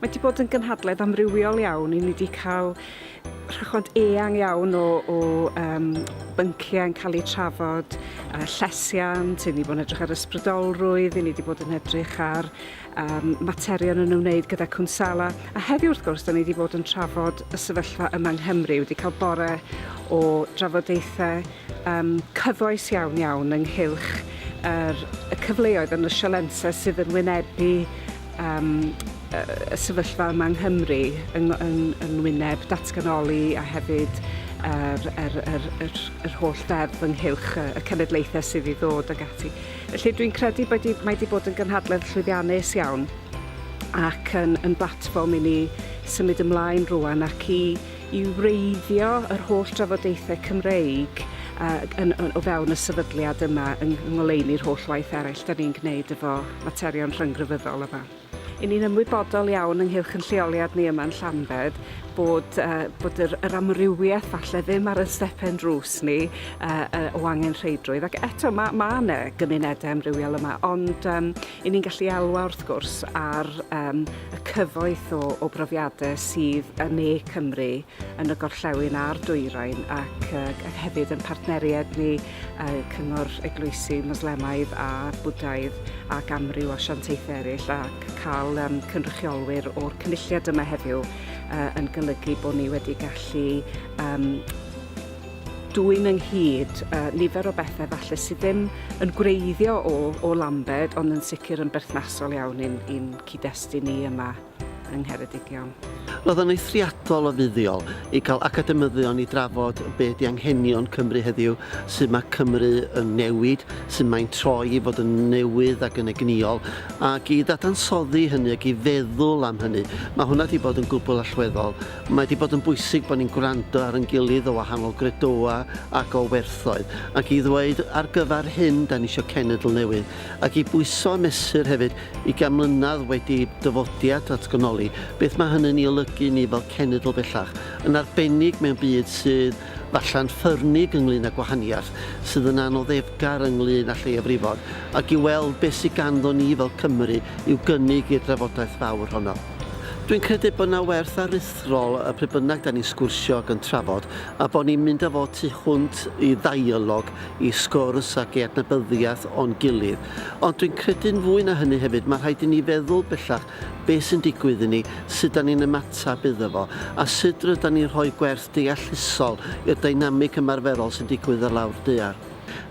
Mae wedi bod yn gynhadledd amrywiol iawn. I ni wedi cael rhychwant eang iawn o, o um, bynciau yn cael eu trafod, uh, llesiant, i ni bod yn edrych ar ysbrydolrwydd, i ni wedi bod yn edrych ar um, materion yn ymwneud gyda cwnsela. A heddiw wrth gwrs, da ni wedi bod yn trafod y sefyllfa yma yng Nghymru, wedi cael bore o drafodaethau um, cyfoes iawn iawn ynghylch yr, y cyfleoedd yn y sialensau sydd yn wynebu um, y sefyllfa yma yng Nghymru yng, yng, yng ngwyneb datganoli a hefyd yr, yr, yr, yr, yr holl ddeddf ynghylch y, y cenedlaethau sydd i ddod ag ati. Felly dwi'n credu bod i, mae wedi bod yn gynhadledd llwyddiannus iawn ac yn, yn blatfform i ni symud ymlaen rwan ac i, i wreiddio yr holl drafodaethau Cymreig uh, yn, yn, o fewn y sefydliad yma yng ngoleuni'r holl waith eraill da ni'n gwneud efo materion rhynggrefyddol yma. Y'n ni'n ymwybodol iawn ynghylch yn lleoliad ni yma yn Llanbed bod, uh, bod yr, yr amrywiaeth falle ddim ar y stepen drws ni uh, uh, o angenrheidrwydd. Ac eto, mae ma yna gymunedau amrywiol yma, ond um, y'n ni'n gallu elwa wrth gwrs ar um, y cyfoeth o, o brofiadau sydd yn ne Cymru, yn y gorllewin a'r dwyrain, ac, uh, ac hefyd yn partneriaid ni Cyngor Eglwysi Moslemaidd a Bwdaidd ac amryw asiantaethau eraill ac cael um, cynrychiolwyr o'r cynulliad yma heddiw uh, yn golygu bod ni wedi gallu um, dwyn ynghyd uh, nifer o bethau falle sydd ddim yn gwreiddio o, o Lambed ond yn sicr yn berthnasol iawn i'n cyd-destun ni yma yng Ngheredigion. Roedd yn eithriadol o fuddiol i gael academyddion i drafod be ydy anghenion Cymru heddiw, sut mae Cymru yn newid, sut mae'n troi i fod yn newydd ac yn egnïol, ac i ddadansoddi hynny ac i feddwl am hynny. Mae hwnna wedi bod yn gwbl allweddol. Mae wedi bod yn bwysig bod ni'n gwrando ar ein gilydd o wahanol gredoau ac o werthoedd, ac i ddweud ar gyfer hyn da ni eisiau cenedl newydd, ac i bwyso a mesur hefyd 20 mlynedd wedi dyfodiad datganoli, beth mae hynny'n ei olygu i ni fel cenedl bellach, yn arbennig mewn byd sydd falla'n ffyrnig ynglŷn â gwahaniaeth, sydd yn anoddefgar ynglŷn â lleiafrifoedd, ac i weld beth sydd ganddo ni fel Cymry i'w gynnig i'r drafodaeth fawr honno. Dwi'n credu bod 'na werth aruthrol y pryd bynnag 'da ni'n sgwrsio ac yn trafod, a bod ni'n mynd â fo tu hwnt i ddeialog, i sgwrs ac i adnabyddiaeth o'n gilydd. Ond dwi'n credu'n fwy na hynny hefyd, mae rhaid i ni feddwl bellach beth sy'n digwydd i ni, sut da ni'n ymateb iddo fo, a sut rydan ni'n rhoi gwerth deallusol i'r deinamig ymarferol sy'n digwydd ar lawr daear.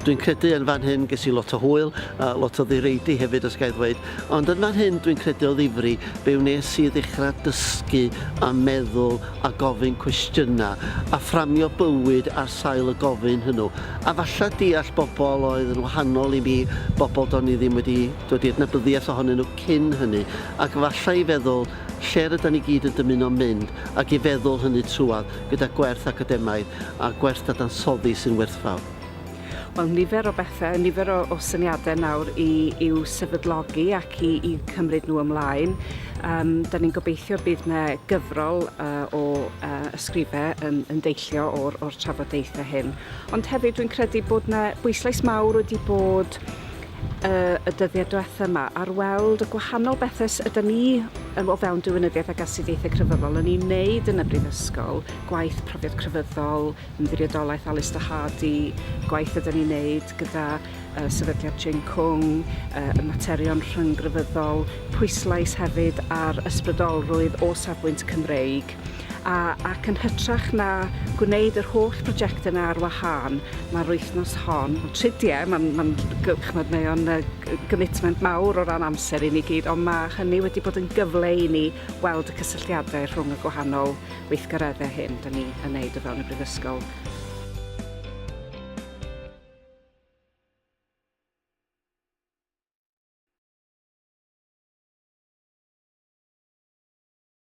Dwi'n credu yn fan hyn ges i lot o hwyl, a lot o ddireidi hefyd os ga i ddweud, ond yn fan hyn dwi'n credu o ddifri fe wnes i ddechrau dysgu a meddwl a gofyn cwestiynau a fframio bywyd ar sail y gofyn hwnnw, a falla deall bobl oedd yn wahanol i mi, bobl do'n i ddim wedi dod i adnabyddiaeth ohonyn nhw cyn hynny, ac falla i feddwl lle rydan ni gyd yn dymuno mynd, ac i feddwl hynny trwadd gyda gwerth academaidd a gwerth dadansoddi sy'n werthfawr. Wel, nifer o bethau, nifer o, o syniadau nawr i, i'w sefydlogi ac i, i cymryd nhw ymlaen. Um, da ni'n gobeithio bydd yna gyfrol uh, o uh, ysgrifau yn, yn deillio o'r, or trafodaethau hyn. Ond hefyd dwi'n credu bod yna bwyslais mawr wedi bod uh, y dyddiau diwetha yma ar weld y gwahanol bethau ydyn ni o fewn diwinyddiaeth ac astudiaethau crefyddol yn ei wneud yn y brifysgol, gwaith profiad crefyddol, Ymddiriedolaeth Alister Hardy, gwaith ydyn ni'n wneud gyda uh, Sefydliad Jane Kung, uh, y materion rhynggrefyddol, pwyslais hefyd ar ysbrydolrwydd o safbwynt Cymreig. A, ac yn hytrach na gwneud yr holl brosiectau yna ar wahân, mae'r wythnos hon, tridiau, mae'n ma, chymod, mae o'n gommitment mawr o ran amser i ni gyd, ond mae hynny wedi bod yn gyfle i ni weld y cysylltiadau rhwng y gwahanol weithgareddau hyn da ni yn neud o fewn y brifysgol.